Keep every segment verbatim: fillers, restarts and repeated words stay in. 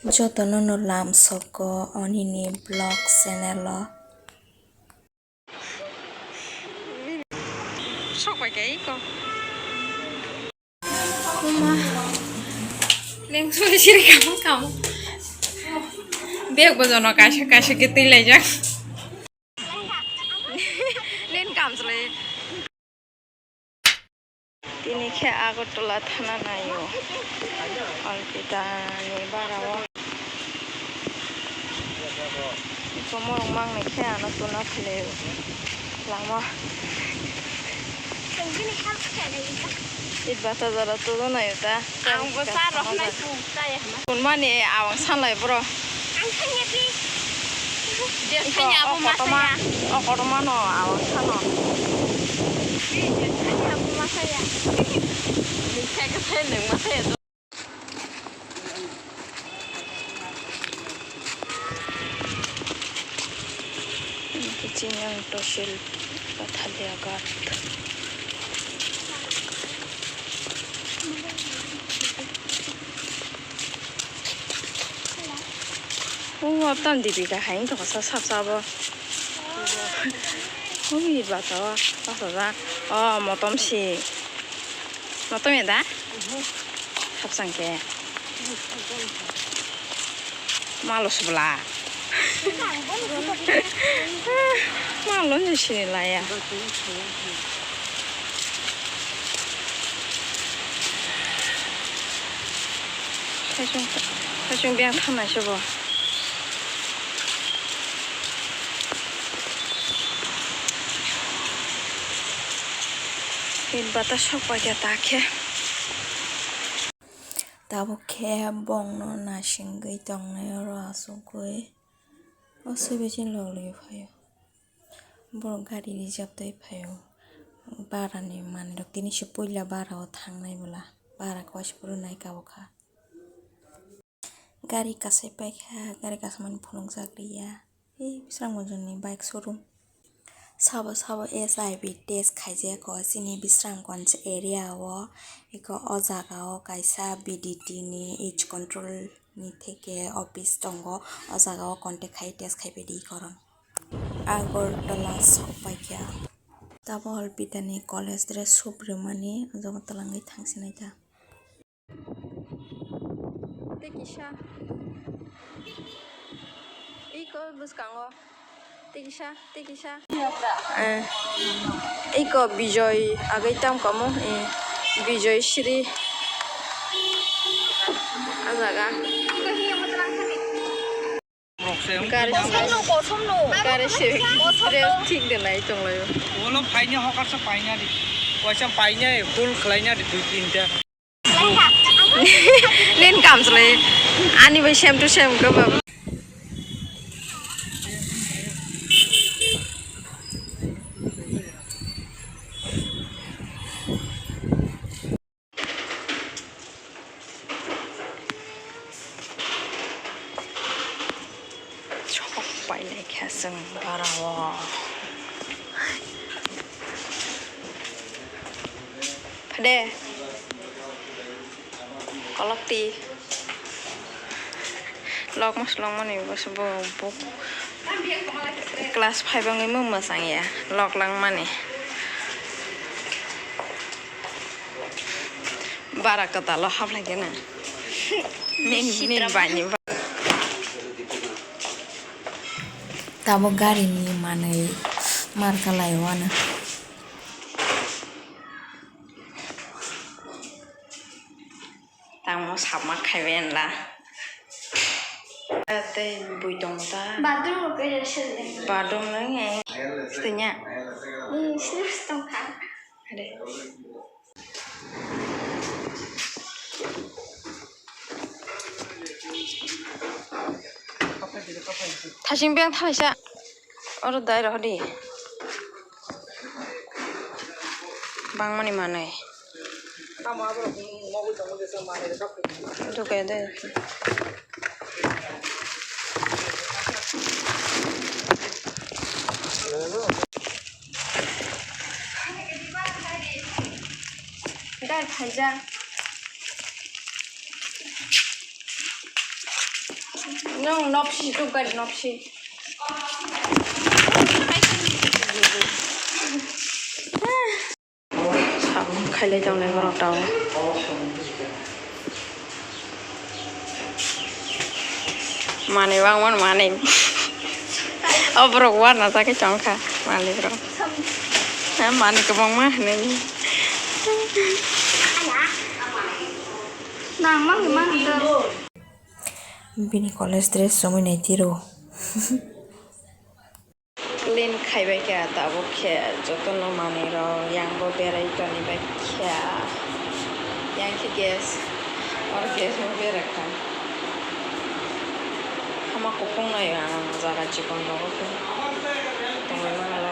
Jotono no lam soko onini vlog channel o. Sok bai khe iko. Uma. Leng suri siri kamu kamu. Bag bojono kaisa kaisa khe twi laijak. Len kamchwlwi. Tini khe Agartala thana naio. Alpita ni bara o. Iko morok mangnai khe ano tuna philai lama. It bata jora tudo naio ta. Ang bo sa rok nai. Kunmani awang sanlai bro. Ang thangya di. Iko thangya abo o ma kotorma, saya. O kotorma no awang sano. Di je thangya abo ma saya. Ni khe khe thai nang ma saya. Ini kecil yang tosil Pathalia Ghat. O, tam Dipika hai wngkha sa sap sabo. O, wi bata o, basa ja. O, motom si. Motom ya da? Hapsang khe. Malo subla. Malo ni sini laya. Khachung, khachung beng thangnai se bo. Hin bata sok paikha ta khe. Tabuk khe bongno nasingwi tongnai oro achugwi o swbaichini log logwi phaio. Borok gari reserve tei phaio. Bara ni manwi rok tini se puila bara o thangnai bwla. Bara kwchwng phuru nai ka o kha. Gari kasai paikha, gari kasamani phunukjak liya. Ei bisrang bonjoni bike showroom. Sabo sabo S I V test khaijak o chini bisrang gonj area o. Eko o jaga o kaisa B D T ni age control ni theke office tongo. O jaga o contact khai test khai pedi koron. Agartala sok paikha. Tabuk Alpita ni college dress sup rwmani o jaga twlangwi thangsinai ta. Tei kisa. Iko bwskango. Tei kisa, tei kisa. Eh, iko Bijoy agwi tam kamo, eh, Bijoy Sri. A jaga. Gari se, gari se dress thik de nai tong laio. Ulo phaina hokar sa paina di. Waisa paina full khlaina di dui tinta. Len kamchwlwi ani bai same to same khe ba. Sok pailai kha chwng bara o. Phade. Kolok ti. Lok mas lok mani bwswk bo bo class five wngwi mwsang ya. Lok lang mani. Bara kwtal o hablai gana. Nini, nini bai ni ba. Tabuk gari ni manwi mar kalai o ano. Tamo sabma khaibai anla. Tei bui tong ta. Bathroom rok khe sel de. Bathroom nang e. Stinya. Ni slips tong kha. Ade. Thasing beng thalaisa. Oro dai rohdi. Bangmani manwi. Dukai de. Dai phaija. Nwng nopsi, tubgari nopsi. Sabung khailai tongnai borok tao. Manwi wngmano manwi. O borok uanasa khe chongkha manwi borok. Ha, manwi kwbangma hinwi. Nang manwi manwi do. Bini college dress chumui nai tiro. Clean khaibai kha tabuk khe jotono manwi rok yang bo berai toni bai kha. Yang khe gas, oro gas bo berai kha. Hama kuphung nai ang jaga chikon rogo khe tongwi mano.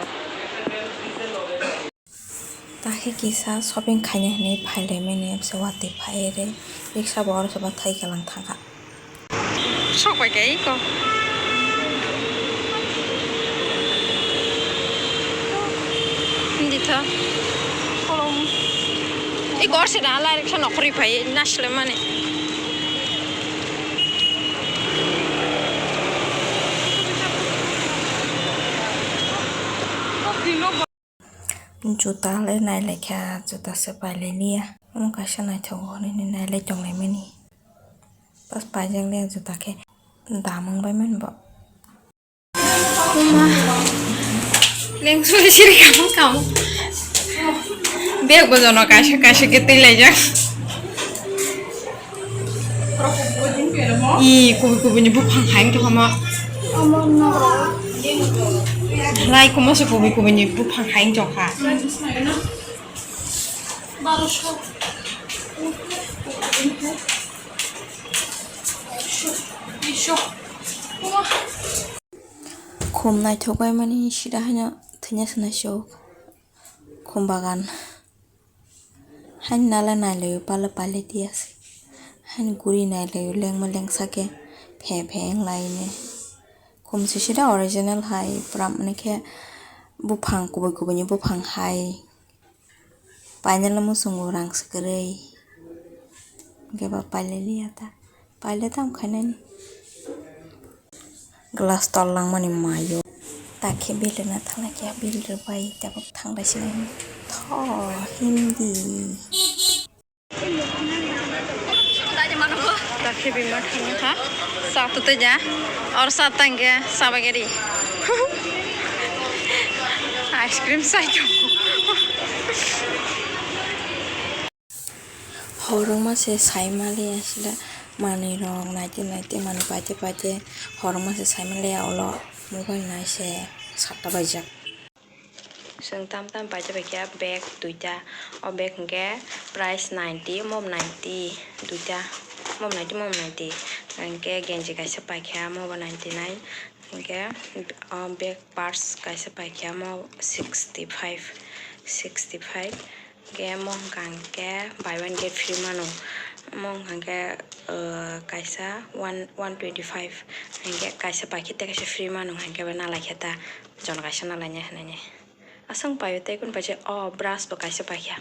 Takhe kisa shopping khaina hinwi phailaimani, se watwi phaiwi riksa bo oro se bathai kalang thangkha. Sok bai khe iko. Hindi tha. Kolom. Iko se da lai riksa nokri phai nasle mani. Juta le nailaikha, juta se pailai liya. Omo kaisa naithogo hinwi nailai tonglaimani. Bas paijak liya juta khe dam wngbaimani bo. Lengsu siri kamo kamo. Bag bo jono kaisa kaisa khe twi laijak. I kubui kubui ni buphang hai wngtong ma. Lai kumo se kubui kubui ni buphang hai wngtong kha. Khum naithok bai mani sida haino thwina se naisuk khum bagan. Haini nala nailaio pala pailai tiya se. Haini guri nailaio lengma lengsa khe phe phe wnglaini. Khum sisida original hai pura mani khe buphang kubui kubui ni buphang hai. Painala muchungo rang se kwrwi. Hwnkhe ba pailai liya ta. Pailai tamo khainani. Glass tol langmani mayo. Takhe bill rwna thangna khe bill rwbai tabuk thanglai sinai. Tho hindi. Takhe bima thangna kha. Sa to teja. Or sa tangke sa bageri. Ice cream sai to. Horongma se saimaliya sida manwi rok naitwi naitwi manwi paitwi paitwi horongma se saimaliya ulo mobile nai se satta baijak. Chwng tam tam paitwi paikha bag duita, o bag hwnkhe price ninety, omo ninety duita, omo ninety, omo ninety, hwnkhe genji kaisa paikha omo bo ninety nine, hwnkhe o bag purse kaisa paikha omo sixty five, sixty five. Hwnkhe omo hwnka hwnkhe buy one get free mano. Omo hwnka hwnkhe, uh, kaisa one, one twenty five. Hwnkhe kaisa paikhe tei kaisa free mano hwnkhe bo nalaikhe ta. Jono kaisa nalaina hinwi. Aswk paio tei kunu paisa o brush bo kaisa paikha.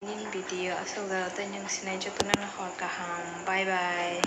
Nini video aswk jaga tei nwng sinai jotono hor kaham. Bye bye.